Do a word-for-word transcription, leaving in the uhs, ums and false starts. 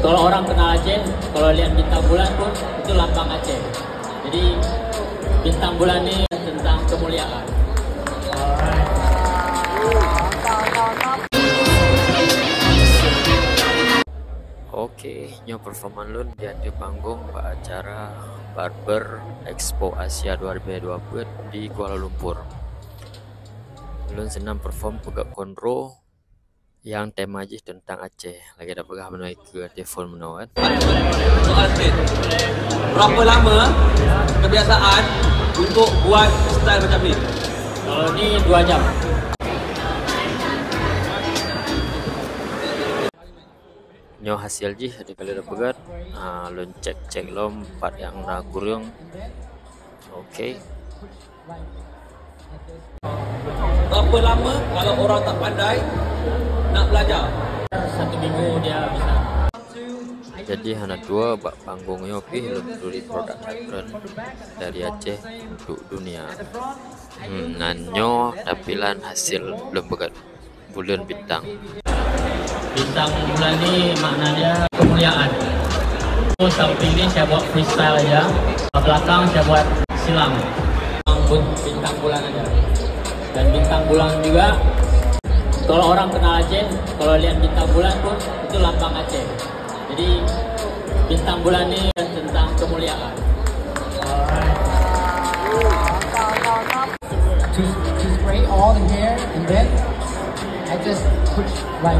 Kalau orang kenal Aceh, kalau lihat bintang bulan pun itu lambang Aceh. Jadi bintang bulan ni tentang kemuliaan. Oke, nyoe performan lôn di ateueh panggong bak acara Barber Expo Asia dua ribu dua puluh di Kuala Lumpur. Lôn seunang perform peugöt konro nyang tema jih teuntang Aceh. Lagèe tapeugah bunoe keu telepon bunoe kan. Soal stage. Berapa lama kebiasaan untuk buat style macam ni? Kalau ni dua jam. Nyoe hasil jih, di kali peugöt, ha, lôn cek-cek lom pat nyang na kureueng. Oke. Berapa lama kalau orang tak pandai nak belajar? Satu minggu dia bisa. Jadi hana dua bak panggong nyoe pih lôn turi produk Hafren dari Aceh untuk dunia. Hmm, nan nyoe tampilan hasil lôn peugöt buleuen bintang. Bintang bulan ni makna dia kemuliaan. Samping ni saya buat freestyle aja. Belakang saya buat silang. Bintang bulan aja. Dan bintang bulan juga, kalau orang kenal Aceh, kalau lihat bintang bulan pun itu lambang Aceh. Jadi bintang bulan ni tentang kemuliaan. To, to spray all the hair, and then I just put like